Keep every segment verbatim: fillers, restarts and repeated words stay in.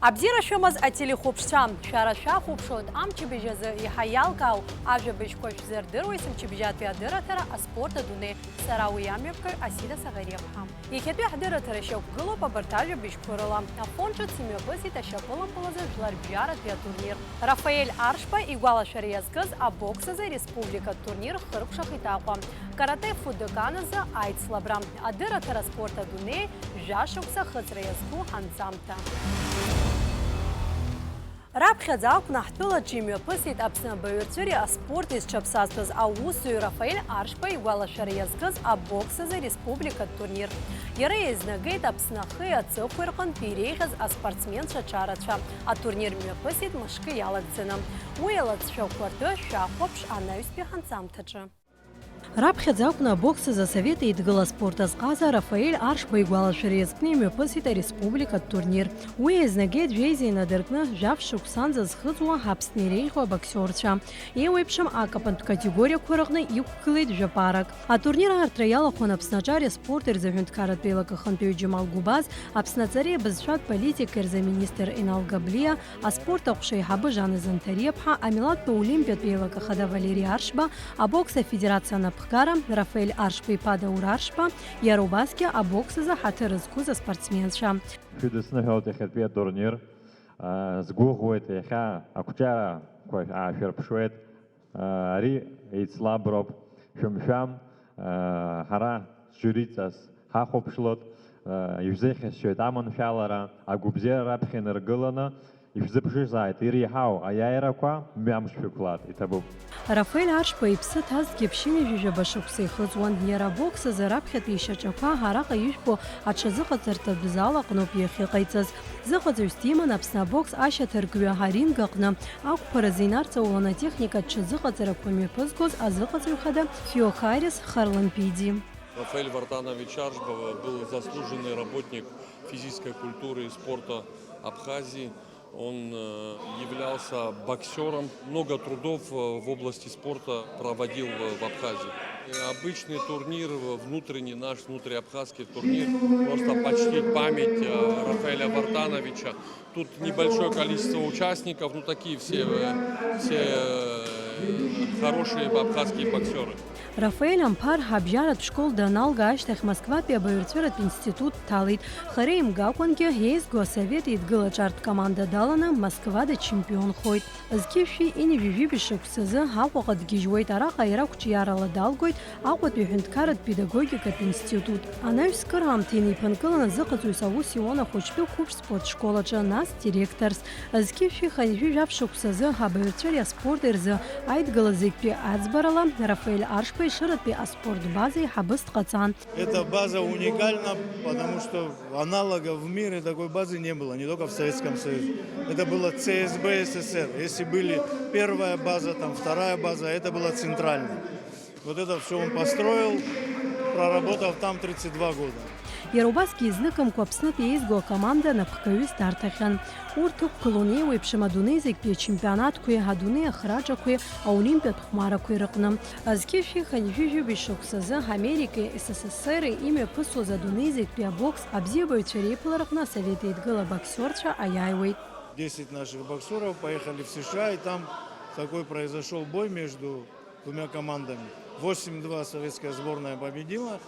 Абзиара шәымаз ателехәаԥшцәа, шәара шәахәаԥшуеит амчыбжь азы иаҳа иалкаау ажәабжьқәа шәзырдыруа есымчыбжьатәи адырраҭара «Аспорт адунеи». Сара уи амҩаԥгаҩ Асида Саӷариаԥҳа. Иахьатәи ҳдырраҭара шьақәгылоуп абарҭ ажәабжьқәа рыла. Афон ҿыц имҩаԥысит ашьапылампылазы жәларбжьаратәи атурнир. Рафаель Аршба игәалашәара иазкыз абокс азы ареспубликатә турнир хыркәшахеит Аҟәа. Каратэ Фудокан азы аицлабра. Адырраҭара «Аспорт адунеи» жәашықәса ахыҵра иазку ҳанҵамҭа. Раԥхьаӡа акәны ҳтәылаҿы имҩаԥысит Аԥсны абаҩрцәеи аспорти зҽаԥсазтәыз аусзуҩ Рафаель Аршба игәалашәара иазкыз абокс азы ареспубликатә турнир. Иара еизнагеит Аԥсны ахи аҵыхәеи рҟынтә иреиӷьыз аспортсменцәа аҿарацәа. Атурнир мҩаԥысит мышкы иалагӡаны. Уи алҵшәақәа ртәы шәахәаԥш анаҩстәи ҳанҵамҭаҿы. Раԥхьаӡа акәны абокс азы Асовет Еидгыла аспорт азҟаза Рафаель Аршба игәалашәара иазкны имҩаԥысит ареспубликатә турнир. Уи еизнагеит жәеиза инадыркны, жәаф шықәсанӡа зхыҵуа Аԥсны иреиӷьу абоксиорцәа. Еиуеиԥшым акапантә категориақәа рыҟны иқәгылеит жәапарак. Атурнир аартра иалахәын Аԥсны аҿы ари аспорт рзы аҳәынҭқарратә еилак ахантәаҩы Џьамал Гәыбаз, Аԥсны аҵареи абызшәатә политикеи рзы аминистр Инал Габлиа, аспорт аҟәша аиҳабы Жана Занҭариаԥҳа, амилаҭтә олимпиатә еилак ахада Валери Аршба, абокс афедерациа анапхгара Рафаель Аршба-иԥа Даур Аршба, иара убасгьы абокс азы ҳаҭыр зқәыз аспортсменцәа. Шәыдысныҳәалт иахьатәи атурнир. Сгәыӷуеит, иахьа ақәҿиарақәа аашәырԥшуеит. Ари еицлаброуп, шәымшәан, ҳара сжюриҵас ҳахәаԥшлоит, ижәзеихьысшьоит аманшәалара, агәыбзиара раԥхьа инаргыланы, ишәзыԥшызааит, иреиҳау аиааирақәа мҩамш шәықәлааит, иҭабуп. Рафаель Аршба иԥсы ҭазҭгьы ԥшьынҩажәижәаба шықәса ихыҵуан, иара абокс азы раԥхьатәи ишьаҿақәа араҟа ижәбо аҽазыҟаҵарҭатә зал аҟноуп иахьыҟаиҵаз. Зыҟаҵаҩс диман Аԥсны абокс ашьаҭаркҩы аринг аҟны. Ақәԥаразы инарҵаулан атехника аҽазыҟаҵарақәа мҩаԥызгоз азыҟаҵаҩ хада Феохарис Харлампиди. Рафаэль Вартанович Аршба был заслуженный работник физической культуры и спорта Абхазии. Он, э, являлся боксёром, много трудов, э, в области спорта проводил в, в Абхазии. И обычный турнир, э, внутренний, наш внутриабхазский турнир, просто почтить память, э, Рафаэля Вартановича. Тут небольшое количество участников, ну, такие все, э, все, э, хорошие абхазские боксёры. Рафаель Амԥар абжьаратә школ даналга ашьҭахь Москватәи абаҩрцәыратә институт дҭалеит. Хара имгакәангьы еизго асовет еидгыла аҿартә команда даланы Москвада дчемпионхоит. Зқьышәи ҩынҩажәи жәибжь шықәсазы Аҟәаҟа дгьежьуеит, араҟа иара қәҿиарала далгоит Аҟәатәи аҳәынҭқарратә педагогикатә институт. Анаҩс кыр аамҭа инеиԥынкыланы зыҟаҵаҩыс аус иуан ахәыҷтәы қәыԥш спорт школ аҿы, нас директорс. Зқьышәи хынҩажәи жәаф шықәсазы абаҩрцәеи аспорти рзы аидгыла зегьтәи аӡбарала Рафаель Аршба Ешыратәи аспорт база еиҳабыс дҟаҵан. Эта база уникальна, потому что аналогов в мире такой базы не было, не только в Советском Союзе. Это было Ц С Б С С Р. Если были первая база, там вторая база, это была центральная. Вот это всё он построил, проработав там тридцать два года. Иара убасгьы изныкымкәа Аԥснытәи еизго акоманда напхгаҩыс дарҭахьан. Урҭ ықәгылон еиуеиԥшым адунеи зегьтәи ачемпионатқәеи адунеи ахраҿақәеи аолимпиатә хәмарақәеи рыҟны. Зқьышәи хынҩажәи жәибжь шықәсазы Америкеи С С С Р-и имҩаԥысуаз адунеи зегьтәи абокс абзиабаҩцәа реиԥылараҟны Асовет Еидгыла абоксиорцәа аиааиуеит. Десять наших боксёров поехали в С Ш А, и там такой произошёл бой между двумя командами. Восемь два советская сборная победила.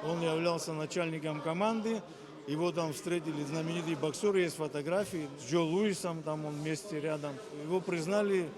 Он являлся начальником команды. Его там встретили знаменитые боксёры, есть фотографии. С Джо Луисом там он вместе рядом. Его признали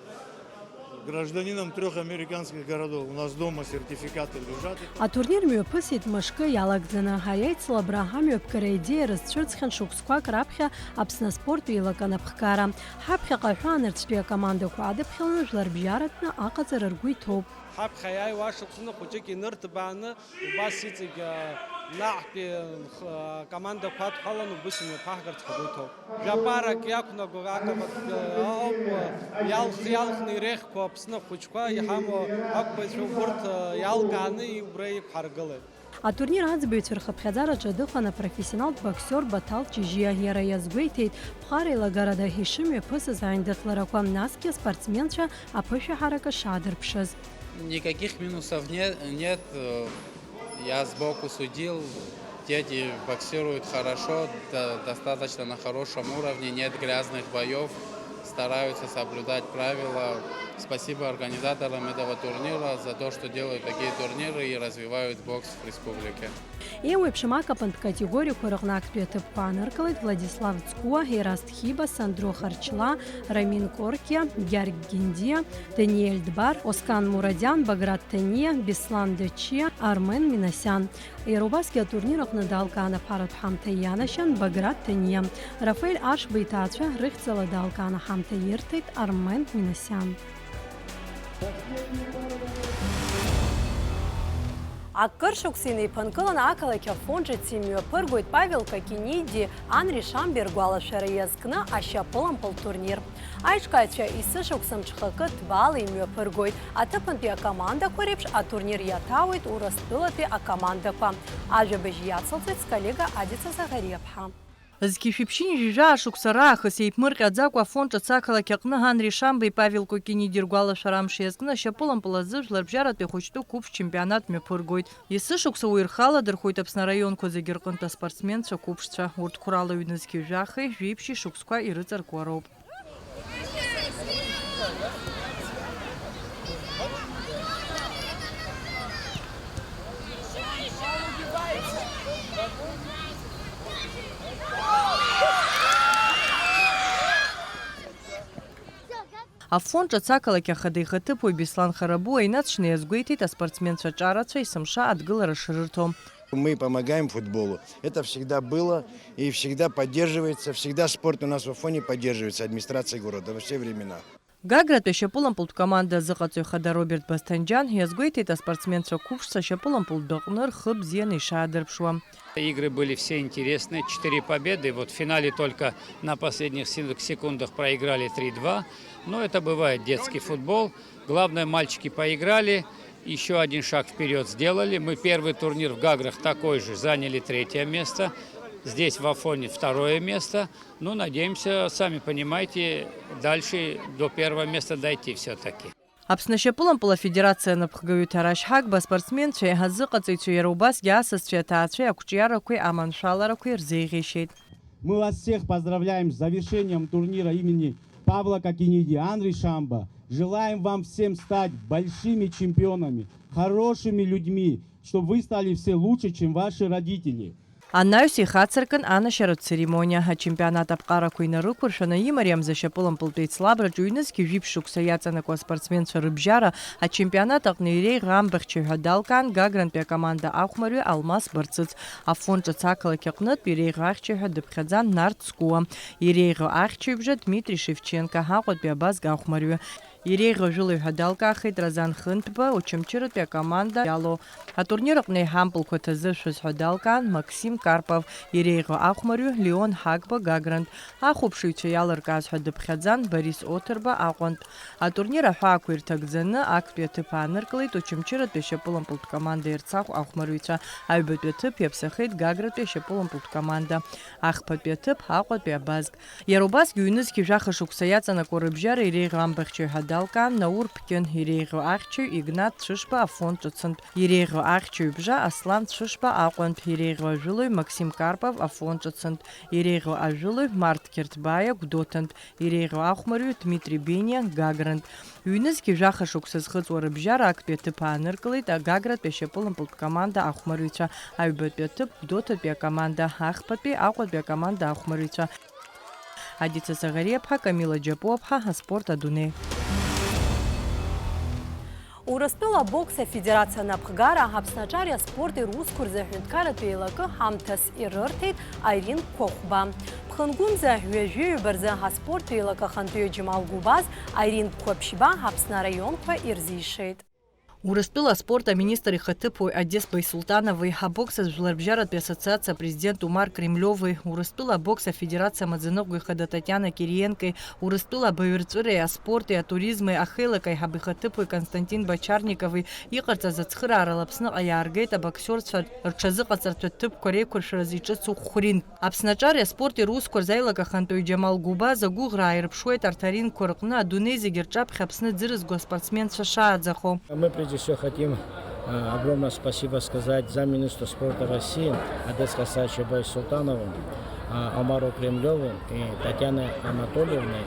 гражданином трёх американских городов. У нас дома сертификаты лежат. Атурнир мҩаԥысит мышкы иалагӡаны. Ари аицлабра амҩаԥгара аидеиа рызцәырҵхьан шықәсқәак раԥхьа Аԥсны аспорт еилак анапхгара. Ҳаԥхьаҟа аҳәаанырцәтәи акомандақәа адыԥхьаланы жәларбжьаратәны аҟаҵара ргәы иҭоуп. Ҳаԥхьа иааиуа ашықәсны хәыҷык инырҭбааны, убас иҵегь, а, наҟтәи, х-, акомандақәа адҳәаланы убыс имҩаԥаҳгарц ҳгәы иҭоуп. Жәапарак иақәнаго акоманд, а, ауп, а, иалх-, иалхны иреиӷьқәоу Аԥсны ахәыҷқәа иҳамоу ақәԥаҩцәа убырҭ, а, иалкааны убра иқәҳаргылеит. Атурнир аӡбаҩцәа рхыԥхьаӡараҿы дыҟан апрофессионалтә боксиор Баҭал Ҷыжьиа, иара иазгәеиҭеит, ԥҟара еилагарада ишымҩаԥысыз аиндаҭларақәа, насгьы аспортсменцәа аԥышәаҳаракы шаадырԥшыз. Никаких минусов не-, нет, э, я сбоку судил, Дети боксируют хорошо, до- достаточно на хорошем уровне, нет грязных боев, стараются соблюдать правила. Спасибо организаторам этого турнира за то, что делают такие турниры и развивают бокс в республике. Еиуеиԥшым акапантә категориақәа рыҟны актәи аҭыԥқәа ааныркылеит Владислав Цкуа, Ераст Хиба, Сандро Харчла, Рамин Коркиа, Гьаргь Гиндиа, Даниель Дбар, Оскан Мурадиан, Баграт Таниа, Беслан Дачиа, Армен Минасиан. Иара убасгьы атурнир аҟны далкаан аԥаратә ҳамҭа ианашьан Баграт Таниа. Рафаель Ашба иҭаацәа рыхьӡала далкаан аҳамҭа ирҭеит Армен Минасиан. Акыр шықәса инеиԥынкыланы ақалақь Афон ҿыц имҩаԥыргоит Павел Кокиниди, Анри Шамба иргәалашәара иазкны ашьапылампыл турнир. Аиҿкааҩцәа есышықәса мҽхакы ҭбаала имҩаԥыргоит. Аҭыԥантәи акомандақәа реиԥш атурнир иаҭаауеит Урыстәылатәи акомандақәа. Ажәабжь иацылҵоит сколлега Адица Заӷариаԥҳа. Зқьи жәшәи ԥшьынҩажәи жәаа шықәса раахыс еиԥмырҟьаӡакәа Афон ҿыц ақалақь аҟны Анри Шамбеи Павел Кокиниди ргәалашәара амш иазкны ашьапылампыл азы жәларбжьаратәи ахәыҷтәы қәыԥш чемпионат мҩаԥыргоит. Есышықәса уи рхы аладырхәоит Аԥсны араионқәа зегьы рҟынтә аспортсменцәа қәыԥшцәа. Урҭ қәрала ҩнызқьи жәахеи жәиԥшьи шықәсқәа ирыҵаркуа роуп. Афон ҿыц ақалақь ахада ихаҭыԥуаҩ Беслан Харабуа инаҵшьны иазгәеиҭеит аспортсменцәа ҿарацәа есымша адгылара шрырҭо. Мы помогаем футболу. Это всегда было и всегда поддерживается. Всегда спорт у нас в Афоне поддерживается администрацией города во все времена. Гагратәи ашьапылампылтә команда азыҟаҵаҩ хада Роберт Басҭанџьан иазгәеиҭеит аспортсменцәа қәыԥшцәа ашьапылампылтә аҟны рхы бзианы ишаадырԥшуа. Игры были все интересные, четыре победы. Вот в финале только на последних сек- секундах проиграли три два. Но это бывает, детский футбол. Главное, мальчики поиграли, еще один шаг вперед сделали. Мы первый турнир в Гаграх такой же, заняли третье место. Здесь, в Афоне, второе место. Ну, надеемся, сами понимаете, дальше до первого места дойти все-таки. Аԥсны ашьапылампыл афедерациа анапхгаҩы Ҭарашь Ҳагба аспортсменцәеи азыҟаҵаҩцәеи иара убасгьы асасцәеи аҭаацәеи ақәҿиарақәеи аманшәаларақәеи рзеиӷьеишьеит. Мы вас всех поздравляем с завершением турнира имени Павла Кокиниди, Анри Шамба. Желаем вам всем стать большими чемпионами, хорошими людьми, чтобы вы стали все лучше, чем ваши родители. Анаҩс ихацыркын анашьаратә церемониа. Ачемпионат аԥҟарақәа инарықәыршәаны имариамза ашьапылампылтә еицлабраҿы ҩнызқьи жәиԥшь шықәса иаҵанакуа аспортсменцәа рыбжьара ачемпионат аҟны иреиӷьу амбахьчаҩ ҳәа далкаан Гагрантәи акоманда ахәмарҩы Алмас Барцыц. Афон ҿыц ақалақь аҟнытә иреиӷьу ахьчаҩ ҳәа дыԥхьаӡан Нарҭ Скуа. Иреиӷьу ахьчаҩбжа Дмитри Шевченко, Аҟәатәи абазг ахәмарҩы. Иреиӷьу ажәылаҩ ҳәа далкаахеит Разан Хынҭба, Очамчыратәи акоманда иалоу. Атурнир аҟны еиҳа ампылқәа ҭазыршәыз ҳәа далкаан Максим Карпов, иреиӷьу ахәмарҩы Леон Ҳагба Гагрантә. Ахәаԥшыҩцәа иалыркааз ҳәа дыԥхьаӡан Борис Оҭырба Аҟәантә. Атурнир аҳәаақәа ирҭагӡаны актәи аҭыԥ ааныркылеит Очамчыратәи ашьапылампылтә команда Ерцахә ахәмарҩцәа. Аҩбатәи аҭыԥ иаԥсахеит Гагратәи ашьапылампылтә команда. Ахԥатәи аҭыԥ Аҟәатәи абазг. Иара убасгьы ҩнызқьи жәаха шықәса иаҵанакуа рыбжьара иреиӷьу амбахьчаҩ ҳәа далкаан Наур Ԥкьын, иреиӷьу ахьчаҩ Игнат Цәышба Афон ҿыцынтә, иреиӷьу ахьчаҩбжа Аслан Цәышба Аҟәантә, иреиӷьу ажәылаҩ Максим Карпов Афон ҿыцынтә, иреиӷьу ажәылаҩ Марҭ Қьырҭбаиа Гәдоуҭантә, иреиӷьу ахәмарҩы Дмитри Бениа Гагрантә. Ҩнызқьи жәаха шықәса зхыҵуа рыбжьара актәи аҭыԥ ааныркылеит Гагратәи ашьапылампылтә команда ахәмарҩцәа, аҩбатәи аҭыԥ Гәдоуҭатәи акоманда, ахԥатәи Аҟәатәи акоманда ахәмарҩцәа. Адица Саӷариаԥҳа, Камила Џьапуаԥҳа, аспорт адунеи. Урыстәыла абокс афедерациа анапхгара Аԥсны аҿари аспорти русқәа рзы аҳәынҭқарратә еилакы ҳамҭас ирырҭеит Аирин Қәахәба. Ԥхынгәымза ҩажәи ҩба рзы аспорттә еилакы ахантәаҩы Џьамал Гәыбаз Аирин Қәаԥшьба Аԥсны араионқәа ирзишеит. Урыстәыла аспорт аминистр ихаҭыԥуаҩ Одес Байсултанови абокс ажәларбжьаратәи ассоциациа апрезидент Умар Кремлиови, Урыстәыла абокс афедерациа амаӡаныҟәгаҩ хада Татиана Кириенкои, Урыстәыла абаҩрҵәыреи аспорти атуризми ахеилак аиҳаб ихаҭыԥуаҩ Константин Бочарникови иҟарҵаз ацхыраарала Аԥсныҟа иааргеит абоксиорцәа рҽазыҟаҵартә ҭыԥқәа реиқәыршәаразы иҿыцу хәрин. Аԥсны аҿари аспорти русқәа рзы аилак ахантәаҩ Џьамал Гәыбаз агәыӷра ааирԥшуеит арҭ аринқәа рҟны адунеи зегьы рҿаԥхьа Аԥсны ӡырызго аспортсменцәа шааӡахо. Мы прежде всего хотим А, Огромное спасибо сказать замминистру спорта России Одесса Хасаевичу Байсултанову, а, Омару Кремлеву и Татьяне Анатольевне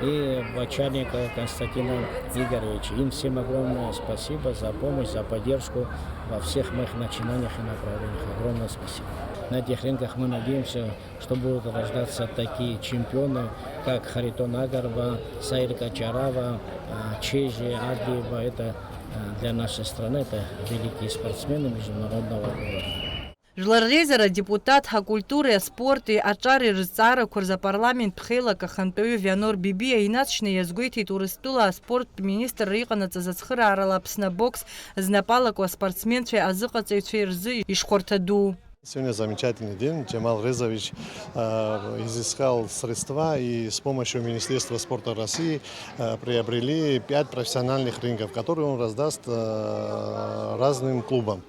и Бочарникову Константину Игоревичу. Им всем огромное спасибо за помощь, за поддержку во всех моих начинаниях и направлениях. Огромное спасибо. На этих ринках мы надеемся, что будут рождаться такие чемпионы, как Харитон Агарва, Саир Качарава, а, Чежи Ардиева. Это, а, для нашей страны это великие спортсмены международного уровня. Жәлар реизара адепутат, акультуреи аспорти аҿареи рызҵаарақәа рзы апарламенттә хеилак ахантәаҩы Вианор Бибиа инаҵшьны иазгәеиҭеит Урыстәыла аспорттә министрра иҟанаҵаз ацхыраарала Аԥсны абокс знапы алаку аспортсменцәеи азыҟаҵаҩцәеи рзы ишхәарҭа ду. Сегодня замечательный день. Джамал Резович, э, изыскал средства и с помощью Министерства спорта России, э, приобрели пять профессиональных рингов, которые он раздаст, э, разным клубам.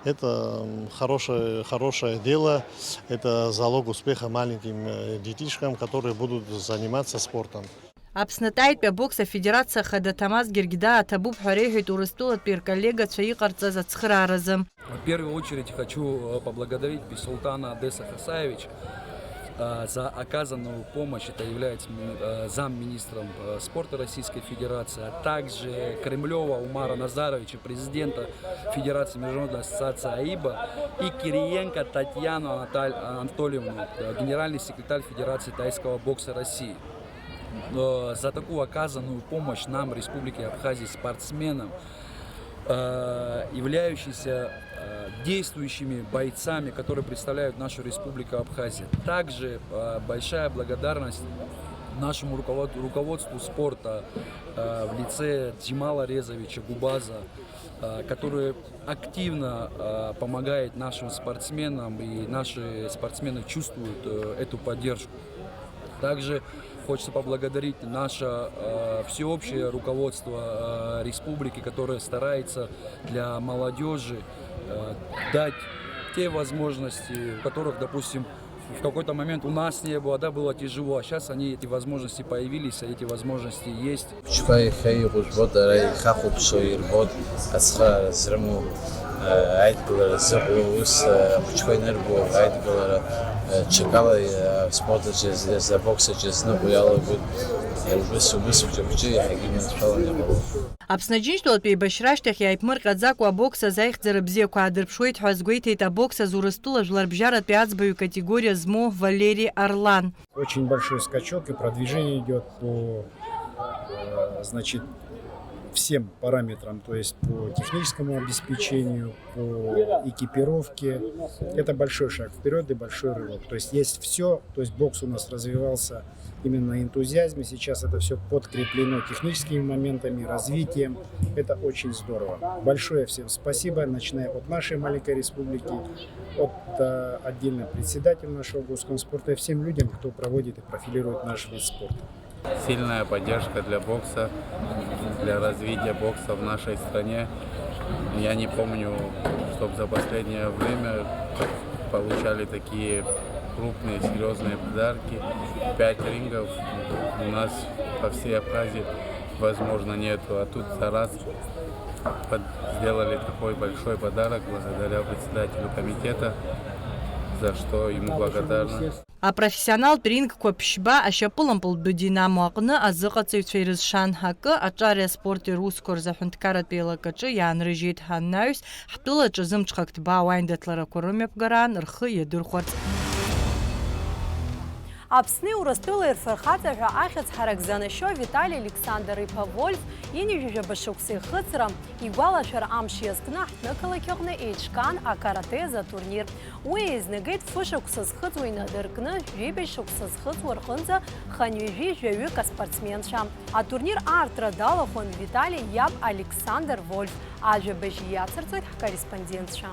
Это, м, хорошее, хорошее дело, это залог успеха маленьким, э, детишкам, которые будут заниматься спортом. Аԥснытәаитәи абокс афедерациа хада Ҭамаз Гергида аҭабуп ҳәа реиҳәеит Урыстәылатәи рколлегацәа иҟарҵаз ацхырааразы. В первую очередь хочу, э, поблагодарить Бисултана Одесса Хасаевич, э, за оказанную помощь. Это является ми-, э, замминистром, э, спорта Российской Федерации, а также Кремлева Умара Назаровича, президента Федерации международной ассоциации АИБА, и Кириенко Татьяну Анатоль-, Анатольевну, э, генеральный секретарь Федерации тайского бокса России. Э, за такую оказанную помощь нам, Республике Абхазии, спортсменам, э, являющимся, э, действующими бойцами, которые представляют нашу Республику Абхазия. Также, э, большая благодарность нашему руковод-, руководству спорта, э, в лице Джимала Резовича Губаза, э, который активно, э, помогает нашим спортсменам, и наши спортсмены чувствуют, э, эту поддержку. Также хочется поблагодарить наше, э, всеобщее руководство, э, республики, которое старается для молодёжи, э, дать те возможности, у которых, допустим, в какой-то момент у нас не было, да, было тяжело, а щас они, эти возможности появились, а эти возможности есть. Ахәыҷқәа иахьа иҟоу жәбоит, ара ихахәаԥшуа ирбоит, ацхыраара зрымоу, э, аидгылара зыҟоу, ус, э, ахәыҷқәа инырбо аидгылара, э, ҽакала, э, аспорт аҿы, абокс аҿы азныҟәо иалагоит, э, убыс, убыс хәыҷы-хәыҷы иаҳагьы иманшәаланы иҟалоит. Аԥсны Аџьынџьтәылатәи еибашьра ашьҭахь иааиԥмырҟьаӡакәа абокс азы аихьӡара бзиақәа аадырԥшуеит ҳәа азгәеиҭеит абокс азы Урыстәыла жәларбжьаратәи аӡбаҩ категориа змоу Валери Арлан. Очень большой скачок и продвижение идёт по, э, значит, всем параметрам, то есть по техническому обеспечению, по экипировке. Это большой шаг вперёд и большой рывок. То есть есть всё, то есть бокс у нас развивался именно на энтузиазме. Сейчас это всё подкреплено техническими моментами, развитием. Это очень здорово. Большое всем спасибо, начиная от нашей маленькой республики, от, э, отдельно председателя нашего Госкомспорта и всем людям, кто проводит и профилирует наш вид спорта. Сильная поддержка для бокса, для развития бокса в нашей стране. Я не помню, чтоб за последнее время получали такие крупные, серьёзные подарки. Пять рингов у нас по всей Абхазии, возможно, нету, а тут за раз под-, сделали такой большой подарок благодаря председателю комитета, за что ему благодарность. Апрофессионалтә рингқәа ԥшьба ашьапылампылтәы Динамо аҟны азыҟаҵаҩцәа ирызшан. Акы, аҿареи аспорти русқәа рзы аҳәынҭқарратә еилакаҿы иаанрыжьит. Анаҩс, ҳтәылаҿы зымҽхак ҭбаау аиндаҭларақәа рымҩаԥгараан рхы иадырхәарц. Аԥсни Урыстәылеи рфырхаҵа ҳәа ахьӡ ҳарак занашьо Витали Александр-иԥа Вольф ҩажәи жәаба шықәса ихыҵра, игәалашәара амш иазкны ҳҭнықалақь аҟны еиҿкаан акарате азы атурнир. Уи еизнагеит фышықәса зхыҵуа инадыркны, жәибжь шықәса зхыҵуа рҟынӡа хынҩажәи жәаҩык аспортсменцәа. Атурнир аартра далахәын Витали иаб Александр Вольф. Ажәабжь иацырҵоит ҳкорреспондентцәа.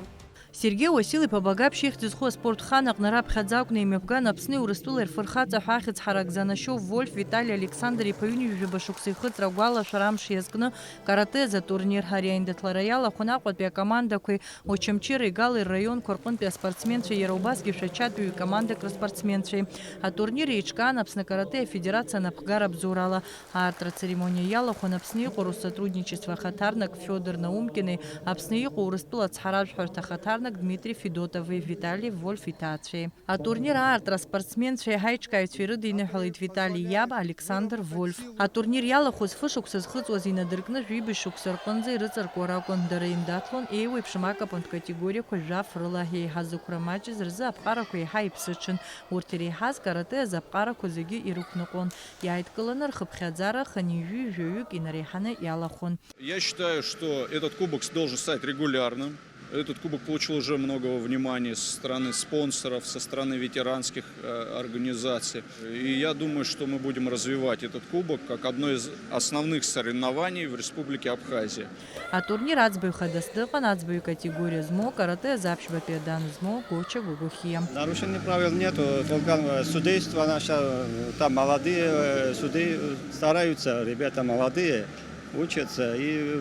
Сергеи Уасил-иԥа Багаԥшь ихьӡ зху аспорт хан аҟны раԥхьаӡа акәны имҩаԥган Аԥсни Урыстәылеи рфырхаҵа ҳәа ахьӡ ҳарак занашьоу Вольф Витали Александр-иԥа ҩынҩажәаба шықәса ихыҵра агәалашәара амш иазкны каратэ азы атурнир. Ари аиндаҭлара иалахәын Аҟәатәи акомандақәеи Очамчыреи Галеи рраионқәа рҟынтәи аспортсменцәеи иара убасгьы Шәачатәи ҩ-командак рыспортсменцәеи. Атурнир еиҿкаан Аԥсны каратэ афедерациа анапхгара абзоурала. Аартра церемониа иалахәын Аԥсны иҟоу Россотрудничество ахаҭарнак Фиодор Наумкини, Аԥсны иҟоу Урыстәыла ацҳаражәҳәарҭа ахаҭарнак Дмитри Федотови, Витали Вольф иҭаацәеи. Атурнир аартра аспортсменцәеи ҳаиҿкааҩцәеи рыдиныҳәалеит Витали иаб Александр Вольф. Атурнир иалахәыз фышықәса зхыҵуаз инадыркны жәибжь шықәса рҟынӡа ирыҵаркуа ракәын. Дара еимдаҭлон еиуеиԥшым акапантә категориақәа жәаф рыла. Еиҳа зықәра маҷыз рзы аԥҟарақәа еиҳа иԥсыҽын. Урҭ иреиҳаз каратэ азы аԥҟарақәа зегьы ирықәныҟәон. Иааидкыланы рхыԥхьаӡара хынҩажәи жәаҩык инареиҳаны иалахәын. Я считаю, что этот кубок должен стать регулярным. Этот кубок получил уже много внимания со стороны спонсоров, со стороны ветеранских, э, организаций. И я думаю, что мы будем развивать этот кубок как одно из основных соревнований в Республике Абхазия. Атурнир аӡбаҩ хадас дыҟан аӡбаҩ категориа змоу, каратэ азы аԥшьбатәи адан змоу Гоча Гогохиа. Нарушений правил нету, только, э, судейство, она ща, э, там молодые, э, суды, э, стараются, ребята молодые, учатся и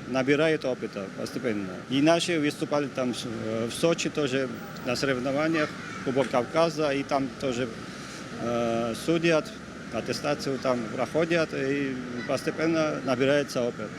набирают опыта постепенно. И наши выступали там с-, э, в Сочи тоже на соревнованиях, Кубок Кавказа, и там тоже, э, судят, аттестацию там проходят, и постепенно набирается опыт.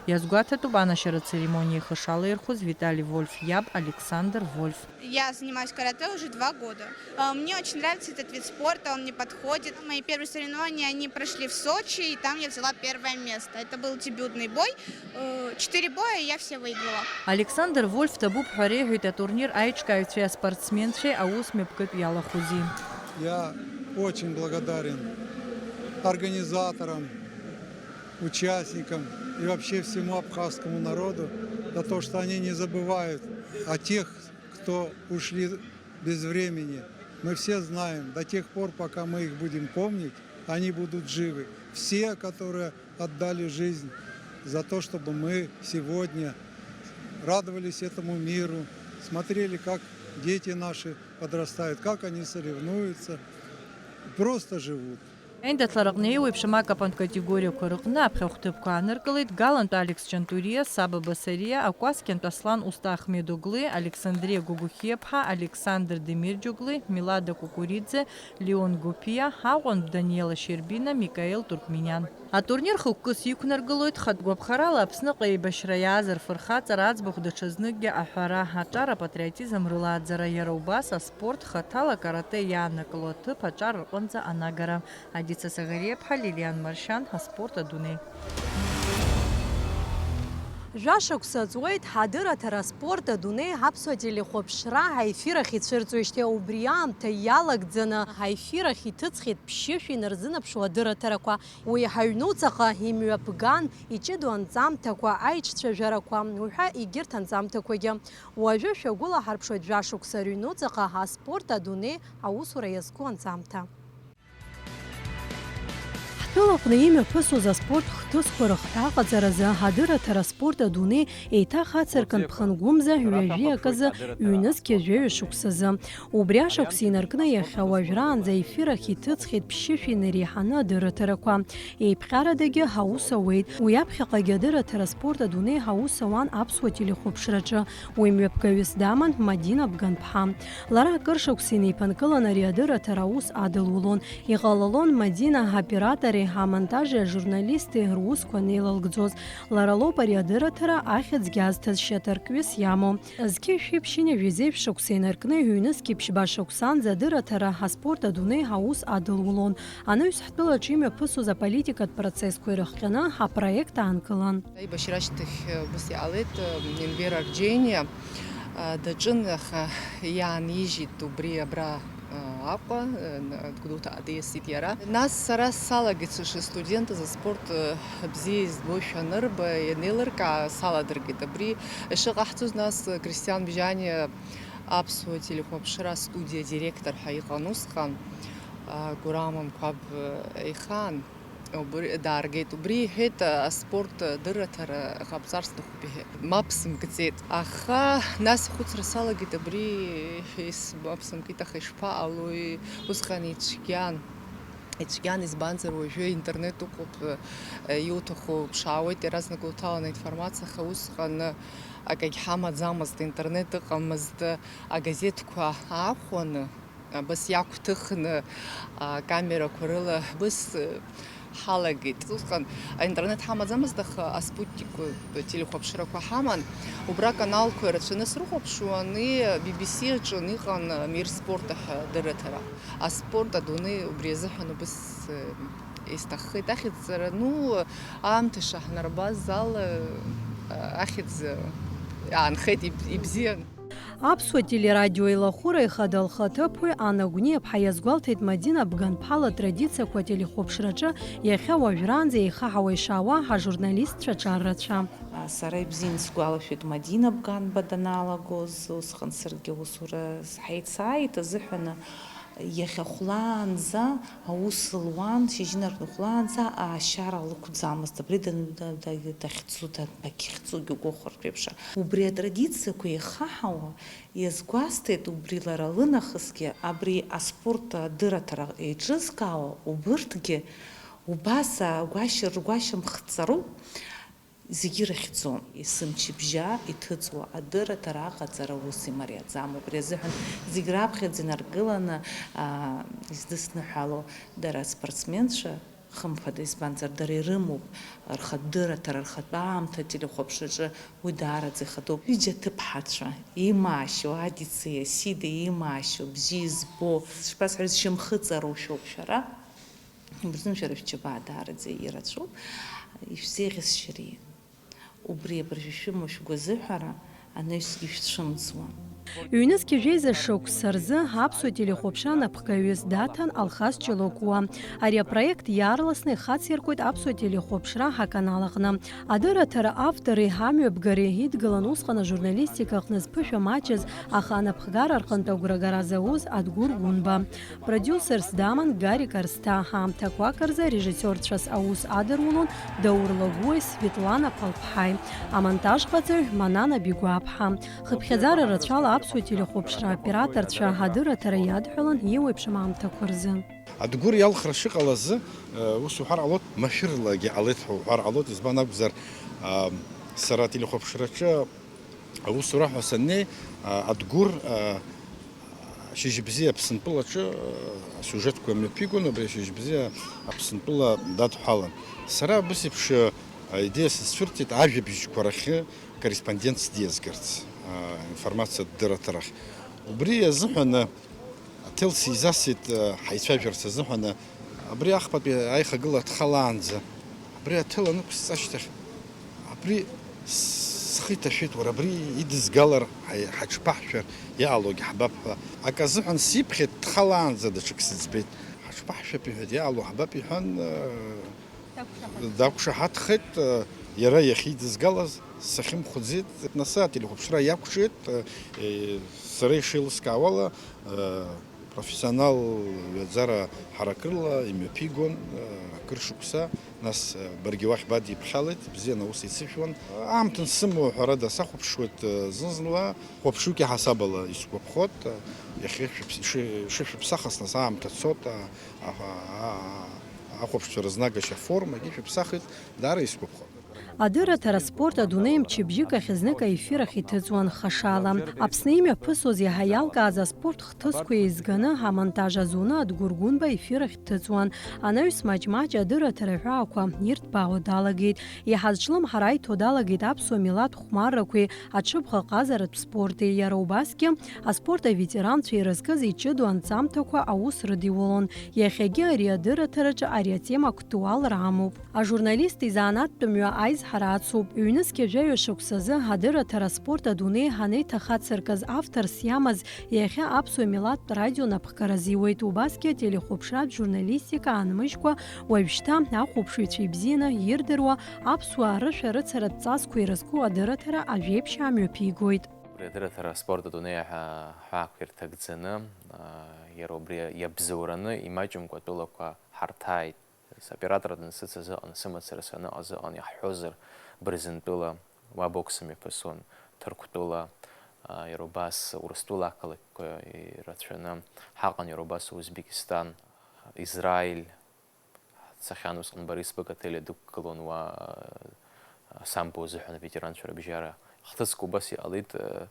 Иазгәаҭатәуп анашьара церемониа ихы шалаирхәыз Витали Вольф иаб Александр Вольф. Я занимаюсь каратэ уже два года. А, мне очень нравится этот вид спорта, он мне подходит. Мои первые соревнования, они прошли в Сочи, и там я взяла первое место. Это был дебютный бой. Э, четыре боя, и я все выиграла. Александр Вольф ҭабуп ҳәа реиҳәеит атурнир аиҿкааҩцәеи аспортсменцәеи аус мҩаԥгатә иалахәызи. Я очень благодарен организаторам, участникам и вообще всему абхазскому народу за то, что они не забывают о тех, кто ушли без времени. Мы все знаем, до тех пор, пока мы их будем помнить, они будут живы. Все, которые отдали жизнь за то, чтобы мы сегодня радовались этому миру, смотрели, как дети наши подрастают, как они соревнуются, просто живут. Аиндаҭлараҟны еиуеиԥшым акапантә категориақәа рыҟны аԥхьахә ҭыԥқәа ааныркылеит Галантә Алекс Ҷантуриа, Саба Басариа, Акәасқьантә Аслан Усҭа Ахмедоглы, Александриа Гогохиаԥҳа, Александр Демирџьоглы, Милада Кукуриӡе, Леон Гопиа, Аҟәантә Даниела Щербина, Микаел Туркмениан. Атурнир хықәкыс иқәнаргылоит хатә гәаԥхарала Аԥсныҟа еибашьра иааз рфырхаҵара аӡбахә даҽазныкгьы аҳәара, аҿар апатриотизм рылааӡара, иара убас аспорт, хаҭала акарате иааннакыло аҭыԥ аҿар рҟынӡа анагара. Адица Саӷариаԥҳа, Лилиан Маршьан, аспорт адунеи. Жәашықәса ҵуеит ҳадырраҭара аспорт адунеи ҳаԥсуа телехәаԥшра ҳаефир ахь ицәырҵуеижьҭеи, убри аамҭа иалагӡаны ҳаефир ахь иҭыҵхьеит ԥшьышәи инарзынаԥшуа адырраҭарақәа. Уи ҳаҩнуҵаҟа имҩаԥган иҷыдоу анҵамҭақәа, аиҿцәажәарақәа, уҳәа егьырҭ анҵамҭақәагьы. Уажәы шәагәылаҳарԥшуеит жәашықәса рыҩнуҵаҟа аспорт адунеи аусура иазку анҵамҭа. Ҳтәылаҟны имҩаԥысуаз аспорт хҭысқәа рыхҭа аҟаҵаразы адырраҭара аспорт адунеи еиҭах ацыркын ԥхынгәымза ҩажәи аказы ҩнызқьи жәаҩа шықәсазы. Убри ашықәс инаркны иахьа уажәраанӡа ефир ахь иҭыҵхьеит ԥшьышәи инареиҳаны адырраҭарақәа. Еиԥҟьарадагьы ҳаус ауеит. Уи аԥхьаҟагьы адырраҭара аспорт адунеи ҳаус ауан аԥсуа телехәаԥшраҿы. Уи мҩаԥгаҩыс даман Мадина Бганԥҳа. Лара акыр шықәса инеиԥынкылан ари адырраҭара аус адылулон. Иҟалалон Мадина ҳаоператори, ҳамонтажи ажурналисти русқәа анеилалгӡоз. Лара лоуп ари адырраҭара ахьӡгьы азҭаз шьаҭаркҩыс иамоу. Зқьи жәшәи ԥшьынҩажәи зеижә шықәса инаркны ҩнызқьи ԥшьба шықәсанӡа адырраҭара аспорт адунеи аус адылулон. Анаҩс ҳтәылаҿы имҩаԥысуаз аполитикатә процессқәа ирыхҟьаны апроект аанкылан. Аибашьра ашьҭахь ус иҟалеит, Енвер Арџьениа даҿын, аха иаанижьит убри абра Аҟәа, Гәдоуҭаҟа диасит иара. Нас сара салагеит сышстудентыз аспорт бзиа избошәа анырба, ианеилыркаа, саладыргеит. Абри ишыҟаҳҵоз, нас Кристиан Бжьаниа аԥсуа телехәаԥшра астудиа директор ҳәа иҟан усҟан, Гурам Амқәаб ихаан. Убри дааргеит. Убри иҳәеит, аспорт адырраҭара ҟабҵар сҭахуп иҳәеит. Мап сымкӡеит. Аха нас ахәыцра салагеит, абри ис-, мап сымкит, аха ишԥаҟалои? Усҟан ицәгьан. Ицәгьан, избанзар, уажәы интернет ыҟоуп, иуҭаху ԥшаауеит, иаразнак уҭаланы аинформациа, аха усҟан акагь ҳамаӡамызт, интернет ыҟамызт, агазеҭқәа аахәаны, абас иақәҭыхны, акамерақәа рыла, абас, ҳалагеит. Усҟан аинтернет ҳамаӡамызт, аха аспутник телехәаԥшрақәа ҳаман. Убра аканалқәа ирацәаны срыхәаԥшуан, и Би Би Си аҿы иҟан Мир спорта ҳәа адырраҭара. Аспорт адунеи убри азыҳәан убыс, э, исҭаххеит ахьӡҵара. Ну, аамҭа шаҳнарбаз ала, э, ахьӡ, э, аанхеит, иб-, ибзиан. Аԥсуа телерадио еилахәыра ихада лхаҭыԥуаҩ Анна Гәниаԥҳа иазгәалҭеит Мадина Бганԥҳа латрадициақәа ателехәаԥшраҿы иахьа уажәраанӡа еихаҳауа ишаауа ажурналистцәа ҿар рацәа. Сара ибзиан сгәалашәоит Мадина Бганба даналагоз, усҟан саргьы аусура ҳаицааит азыҳәан, иахьа хәлаанӡа аус луан, шьыжьынарҭ хәлаанӡа аашьара лықәӡамызт. Абри дан-, да-, да-, дахьӡу, да-, дахьхьӡугьы гәахәартә еиԥш. Убри атрадициақәа еихаҳауа, иазгәасҭеит, убри лара лынахысгьы абри аспорт адырраҭара еиҿызкаауа убырҭгьы убас агәашьа-, ргәашьамх ҵароуп. Зегьы ирыхьӡом, есымчыбжьа иҭыҵуа адырраҭара аҟаҵара ус имариаӡам. Убри азыҳәан зегь раԥхьаӡа инаргыланы, аа, издысныҳәало дара аспортсменцәа, хымԥада, избанзар, дара ирымоуп рхатә дырраҭара, рхатә аамҭа ателехәаԥшраҿы уи даараӡа ихадоуп. Ҩыџьа аҭыԥҳацәа имаашьоу, Адицеи Асидеи имаашьоу, бзиа избо, шԥасҳәаз, шьамхы ҵароушәоуп шәара. Убырзын шәара шәџьабаа даараӡа ирацәоуп, ишәзеиӷьасшьари. Убри абыржәы шәымоу шәгәазыҳәара анаҩсгьы шәцәымӡуа. Ҩнызқьи жәеиза шықәса рзы аԥсуа телехәаԥшра анапхгаҩыс даҭан Алхас Ҷлокуа. Ари апроект иаарласны ихациркуеит аԥсуа телехәаԥшра ҳаканал аҟны. Адырраҭара автори амҩаԥгареи идгылан усҟан ажурналистика аҟны зԥышәа маҷыз, аха анапхгара рҟынтә агәрагара зауз Адгәыр Гәынба. Продиусерс даман Гарик Арсҭа, ҳаамҭақәак рзы арежиссиорцәас аус адырулон Даур Лагәуеи Светлана Ԥалԥҳаи, амонтажҟаҵаҩ Манана Бигәаԥҳа. Хыԥхьаӡара рацәала аԥсуа телехәаԥшра аоператорцәа адырраҭара иадҳәалан еиуеиԥшым аамҭақәа рзы. Адгәыр иалхра шыҟалаз азы, э, ус уҳәар ҟалоит, машәырлагьы ҟалеит ҳәа уҳәар ҟалоит, избан акәзар, а, сара ателехәаԥшраҿы аусура ҳәа саннеи, а, Адгәыр, а, Шьыжьбзиа Аԥсынтәылаҿы, а, асиужетқәа мҩаԥигон, убри Шьыжьбзиа Аԥсынтәыла дадҳәалан. Сара абас еиԥш, а, аидеиа сызцәырҵит ажәабжьқәа рахьы корреспондентс диазгарц, а, информациатә дырраҭарахь. Убри азыҳәан, а, аҭел сизасит, а, ҳаицәажәарц азыҳәан, а, абри ахԥатәи аихагыла дхалаанӡа. Абри аҭел анықәсҵа ашьҭахь, абри схы иҭашәеит, уара, абри идызгалар, ҳаи-, ҳаҽԥаҳшәар, иҟалогьы ҳбап ҳәа. Акы азыҳәан сиԥхьеит, дхалаанӡа даҽак сыӡбеит. Ҳаҽԥаҳшәап иҳәеит, иҟало ҳбап иҳәан, э, дақәшаҳаҭхеит, э, иара иахьидызгалаз сахьымхәыӡеит. Нас ателехәаԥшра иақәҿиеит, э, э, сара ишеилыскаауала, э, профессионал ҩаӡара ҳаракырла имҩаԥигон, акыр шықәса, нас, баргьы уахь бадиԥхьалеит, бзианы аус еицышәуан. Аамҭа ансымоу, ҳәарада, сахәаԥшуеит зны-зынла, хәаԥшуки ҳасабала исгәаԥхоит, иахьа шәыԥс-, иши-, ишышәыԥсахыз, нас аамҭа цот, а, а, а, ахәаԥшцәа рызнагашьа аформагьы шәыԥсахит, даара исгәаԥхоит. Адырраҭара аспорт адунеи мчыбжьык ахь знык аефир ахь иҭыҵуан хашала. Аԥсны имҩаԥысуаз иаҳа иалкааз аспорт хҭысқәа еизганы, амонтаж азуны Адгәыр Гәынба ефир ахь дҭыҵуан. Анаҩс маҷ-маҷ адырраҭара аҳәаақәа ирҭбаауа далагеит. Иаҳа зҿлымҳара иҭо далагеит аԥсуа милаҭ хәмаррақәеи аҽыбӷаҟазаратә спорти. Иара убасгьы аспорт аветеранцәа ирызкыз иҷыдоу анҵамҭақәа аус рыдиулон. Иахьагьы ари адырраҭараҿы ари атема актуалра амоуп. Ажурналист изанааҭтә мҩа аизҳара ацуп. Ҩнызқьи жәаҩа шықәсазы адырраҭара аспорт адунеи анеиҭахацыркыз, авторс иамаз, иахьа аԥсуа милаҭтә радио напхгара зиуеит, убасгьы ателехәаԥшратә журналистика аанмыжькәа, уажәшьҭа ахәаԥшыҩцәа ибзианы ирдыруа аԥсуаа рышәарыцаратә ҵасқәа ирызку адырраҭара ажәеиԥшьаа мҩаԥигоит. Убри адырраҭара аспорт адунеи аҳәа-, ҳәаақәа ирҭагӡаны, аа, иара убри иабзоураны, имаҷымкәа атәылақәа ҳарҭааит. Соператор дансыцыз ыҟан, сымацара саныҟаз ыҟан, иаҳҳәозар, Бырзентәыла, уа бокс мҩаԥысуан, Ҭырқәтәыла, а, иара убас Урыстәыла ақалақьқәа ирацәаны ҳаҟан, иара убас Узбекистан, Израиль, ҳцахьан усҟан Борисбык отель адәықәгылон, уа, а, самбо азыҳәан аветеранцәа рыбжьара. Хҭыск убас иҟалеит, а,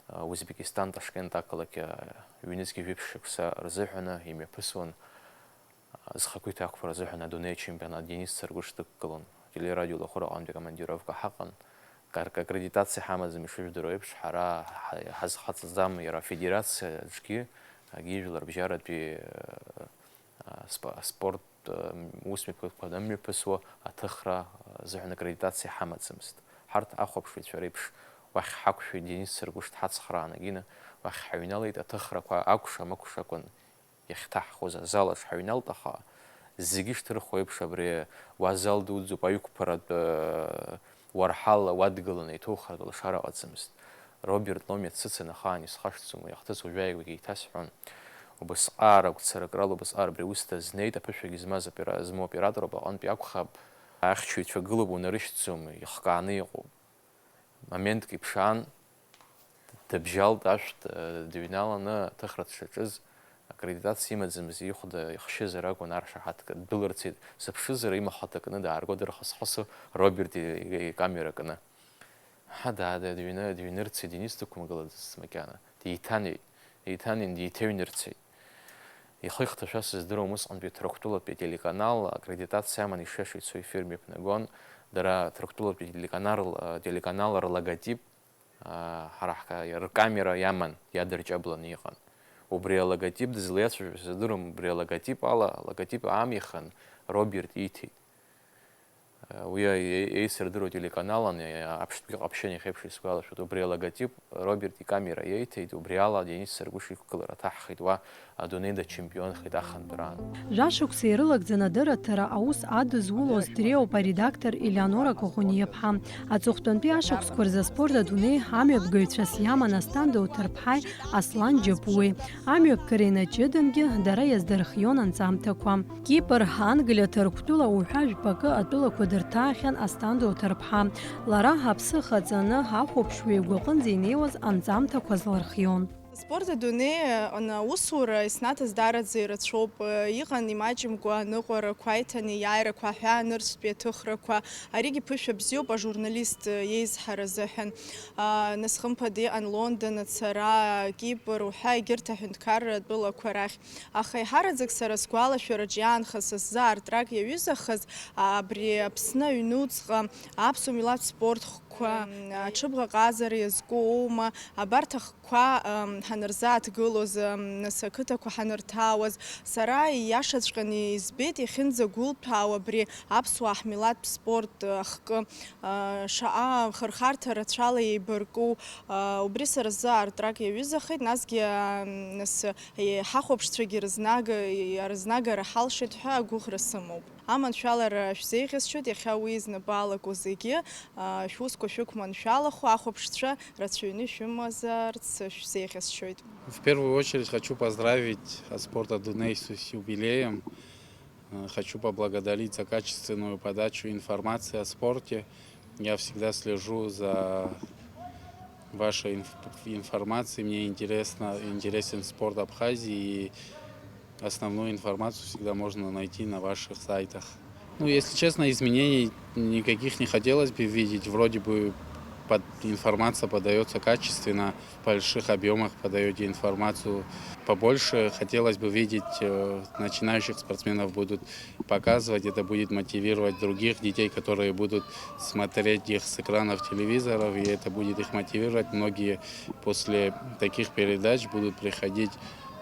а, Узбекистан, Ташкент ақалақь, а, ҩнызқьи жәиԥшь шықәса рзыҳәаны имҩаԥысуан. Зхақәиҭ ақәԥара азыҳәан адунеи ачемпионат Денис Царгәыш дықәгылон. Телерадио Лахәыра аҟынтәи акомандировка ҳаҟан. Кар-, аккредитациа ҳамаӡам, ишыжәдыруа еиԥш, ҳара ҳа-, ҳазхаҵаӡам иара афедерациа аҿгьы, егьи жәларбжьаратәи, э, спо-, аспорт, э, усмҩаԥгатәқәа анымҩаԥысуа аҭыхра азыҳәан аккредитациа ҳамаӡамызт. Ҳарҭ ахәаԥшыҩцәа реиԥш уахь ҳақәшәеит, Денис Царгәыш дҳацхраан, егьины уахь ҳаҩналеит, аҭыхрақәа акәша-мыкәша акәын. Иахьҭаҳхуаз азал аҿы ҳаҩналт, аха зегьы шҭырхуа еиԥш, абри уа зал дуӡӡоуп, аиқәԥаратә, э, уарҳал уадгыланы иҭухратә лшара ыҟаӡамызт. Роберт Ломиа дсыцын ахаан, исхашҭӡом, уи ахҭыс уажәааигәагьы еиҭасҳәон. Убасҟак агәцаракра ала, убасҟак абри аус дазнеит, аԥышәагьы змаз опера-, змоу оператор убаҟантәи акәхап. Ахьчаҩцәа гылоуп, унарышьҭӡом, ихкааны иҟоуп. Моментк иԥшаан, дыбжьалт ашә, д-, дыҩналаны аҭыхра дшаҿыз, аккредитациа имаӡамыз ихәда ихшьызар акәын, аршаҳаҭга ддәылырцеит, сыԥшызар, имахәҭа кны даарго дырхысхысуа Роберт и-, и-, икамера кны. Ҳа, даа, даа, дыҩны-, дыҩнырцеит, Денис дықәымгылаӡацт макьана. Деиҭанеит, деиҭанеин, деиҭаҩнырцеит. Ихы ихҭашәа сыздыруам, усҟантәи Ҭырқәтәылатәи ателеканал аккредитациа аман ишиаша ицо ефир мҩаԥнагон, дара Ҭырқәтәылатәи телеканал, телеканал рлоготип, аа, ҳара ҳка-, ркамера иаман, иадырҷабланы иҟан. Убри алоготип дызлеицәажәо сыздыруам, убри алоготип ала, алоготип аамихын Роберт ииҭеит. Уи еи-, еицырдыруа телеканалан, аԥштәгьы ҟаԥшьын иахьеиԥш исгәалашәоит. Убри алоготип Роберт икамера иеиҭеит, убри ала Денис Царгәыш иқәгылара ҭаҳхит, уа адунеи дачемпионхеит ахантәраан. Жәашықәса ирылагӡаны адырраҭара аус адызулоз дреиуоуп аредактор Елеонора Коӷониаԥҳа. Аҵыхәтәантәи ашықәсқәа рзы аспорт адунеи амҩаԥгаҩцәас иаман Асҭанда Уҭырԥҳаи Аслан Џьапуеи. Амҩаԥгара инаҷыдангьы дара иаздырхион анҵамҭақәа. Кипр, Англиа, Ҭырқәтәыла уҳәа жәпакы атәылақәа дырҭаахьан Асҭанда Уҭырԥҳа. Лара аԥсы хаҵаны, ахәаԥшҩы игәаҟынӡа инеиуаз анҵамҭақәа азлырхион. Аспорт адунеи аҟны аусура иснаҭаз даараӡа ирацәоуп. Иҟан имаҷымкәа аныҟәарақәа, аиҭанеиааирақәа, аҳәаа нырцәтәи аҭыхрақәа. Аригьы ԥышәа бзиоуп ажурналист иеизҳара азыҳәан. Нас хымԥада иҟан Лондон ацара, Кипр уҳәа егьырҭ аҳәынҭқарра атәылақәа рахь. Аха еиҳараӡак сара сгәалашәараҿ иаанхаз са сзы аартрак иаҩызахаз, абри Аԥсны аҩнуҵҟа аԥсуа милаҭтә спорт хкқәа, м, аҽыбӷаҟазара иазку оума, абарҭ ахкқәа, м, ҳанырзааҭгылоз, м, нас ақыҭақәа ҳанырҭаауаз, сара ииашаҵәҟьаны избеит иахьынӡагәылҭәаау абри аԥсуаа ҳмилаҭтә спорт ахкы. Шаҟа хырхарҭа рацәала еибарку, убри сара сзы аартрак иаҩызахеит, насгьы, нас, ҳахәаԥшцәагьы рызнага-, рызнагара ҳалшеит ҳәа агәыӷра сымоуп. Аманшәалара шәзеиӷьасшьоит, иахьа уи знапы алаку зегьы, шәусқәа шәықәманшәалахо, ахәаԥшцәа рацәаҩны шәымазарц шәзеиӷьасшьоит. В первую очередь хочу поздравить Аспорт Адуней с юбилеем. Э, хочу поблагодарить за качественную подачу информации о спорте. Я всегда слежу за вашей инф-, информацией. Мне интересно, интересен спорт Абхазии, и основную информацию всегда можно найти на ваших сайтах. Ну, если честно, изменений никаких не хотелось бы видеть. Вроде бы под-, информация подаётся качественно, в больших объёмах подаёте информацию побольше. Хотелось бы видеть, э, начинающих спортсменов будут показывать, это будет мотивировать других детей, которые будут смотреть их с экранов телевизоров, и это будет их мотивировать. Многие после таких передач будут приходить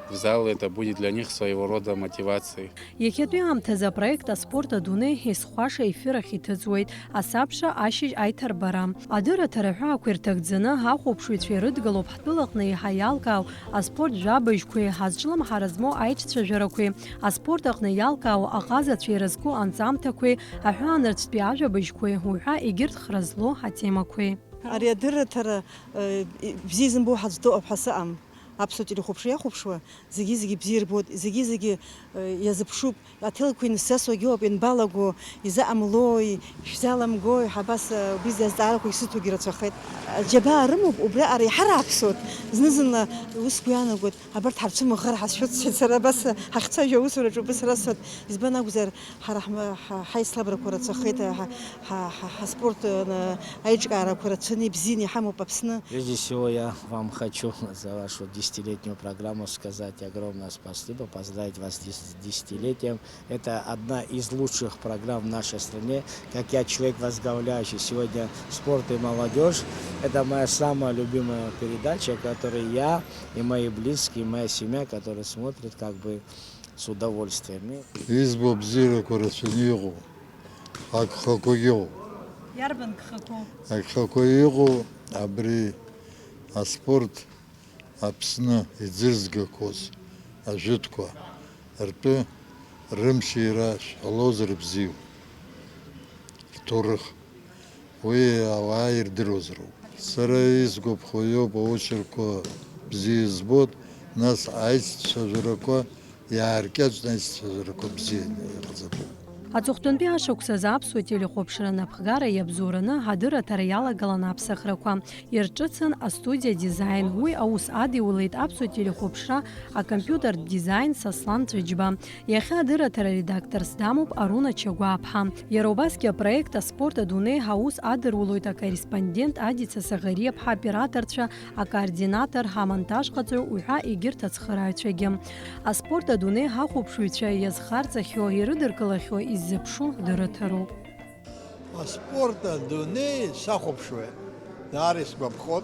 в зал, это будет для них своего рода мотивацией. Иахьатәи аамҭазы апроект Аспорт адунеи есхәаша ефир ахь иҭыҵуеит, асабша ашьыжь аиҭарбара. Адырраҭара аҳәаақәа ирҭагӡаны ахәаԥшыҩцәа ирыдгылоуп ҳтәылаҟны еиҳа иалкаау аспорт жәабжьқәеи, ҳазҿлымҳара змоу аиҿцәажәарақәеи, аспорт аҟны иалкаау аҟазацәа ирызку анҵамҭақәеи, аҳәаанырцәтәи ажәабжьқәеи уҳәа егьырҭ хра злоу атемақәеи. Ари адырраҭара, э, бзиа изымбо ҳаӡә дыҟоуп ҳәа сыҟам. Аԥсуа телехәаԥшра иахәаԥшуа зегьы-зегьы бзиа ирбоит, зегьы-зегьы, э, иазыԥшуп. Аҭелқәа инсасуагьы ыҟоуп, ианбалаго, изаҟамлои, шәзаламгои, ҳабас, э, убри азҵаарақәа исыҭогьы рацәахеит. Аџьабаа рымоуп, убриаҟара иҳараԥсоит. Зны-зынла ус сгәы иаанагоит, абарҭ ҳарцәымыӷхар ҳазшәыцхьеит сара, абас, э, ҳахьцәажәо аусураҿы убыс расҳәоит. Избан акәзар, ҳара ҳм-, ҳа-, ҳаицлабрақәа рацәахеит, ҳа-, ҳа-, ҳа-, ҳаспорт, э, аиҿкаарақәа рацәаны ибзианы иҳамоуп Аԥсны. Прежде всего, я вам хочу за вашу десятилетнюю программу сказать огромное спасибо, поздравить вас с дес-, с десятилетием. Это одна из лучших программ в нашей стране. Как я человек, возглавляющий сегодня спорт и молодежь, это моя самая любимая передача, которую я и мои близкие, и моя семья, которые смотрят как бы с удовольствием. Избо бзиарақәа рацәаны иҟоу, агхақәагьы ыҟоуп. Иарбан гхақәоу? Агхақәа иҟоу абри аспорт Аԥсны иӡырзгақәоз ажәытәқәа ртәы рымшира шәҳәалозар бзиоуп, рҭоурых. Уи ауаа ирдыруазароуп. Сара исгәаԥхо иоуп, аусурақәа бзиа избоит, нас аиццәажәарақәа иааркьаҿны аиццәажәарақәа бзианы иҟаҵатәуп. Аҵыхәтәантәи ашықәсазы аԥсуа телехәаԥшра анапхгара иабзоураны ҳадырраҭара иалагалан аԥсахрақәа. Ирҿыцын астудиа Дизайн. Уи аус адиулеит аԥсуа телехәаԥшра акомпиутертә дизайн Сослан Ҵәыџьба. Иахьа адырраҭара редакторс дамоуп Аруна Чагәааԥҳа. Иара убасгьы апроект Аспорт адунеи ҳаус адырулоит акорреспондент Адица Саӷариаԥҳа, аоператорцәа, акоординатор, ҳамонтажҟаҵаҩ уҳәа егьырҭ ацхырааҩцәагьы. Аспорт адунеи ҳахәаԥшыҩцәа иазхарҵахьоу, ирыдыркылахьоу, иззыԥшу дырраҭароуп. Аспорт адунеи сахәаԥшуеит, даара исгәаԥхоит.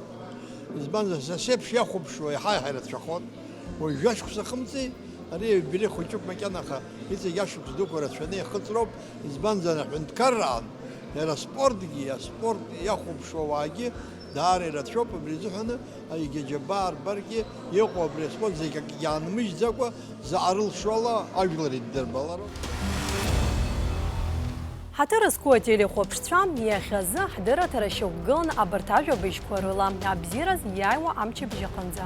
Избанзар, са сеиԥш иахәаԥшуа иаҳа-иаҳа ирацәахоит. Уажә жәашықәса хымҵи, ари аиубилеи хәыҷуп макьана, аха иҵегь ашықәс дуқәа рацәаны иахыҵроуп, избанзар, аҳәынҭқарраан иара аспортгьы, аспорт иахәаԥшуа ауаагьы даара ирацәоуп, абри азыҳәаны егьа џьабаа рбаргьы иҟоу абри аспорт зегь акгьы аанмыжьӡакәа, заҟа рылшо ала ажәлар иддырбалароуп. Ҳаҭыр зқәу ателехәаԥшцәа, иахьазы ҳдырраҭара шьақәгылан абарҭ ажәабжьқәа рыла, абзиараз иааиуа амчыбжь аҟынӡа.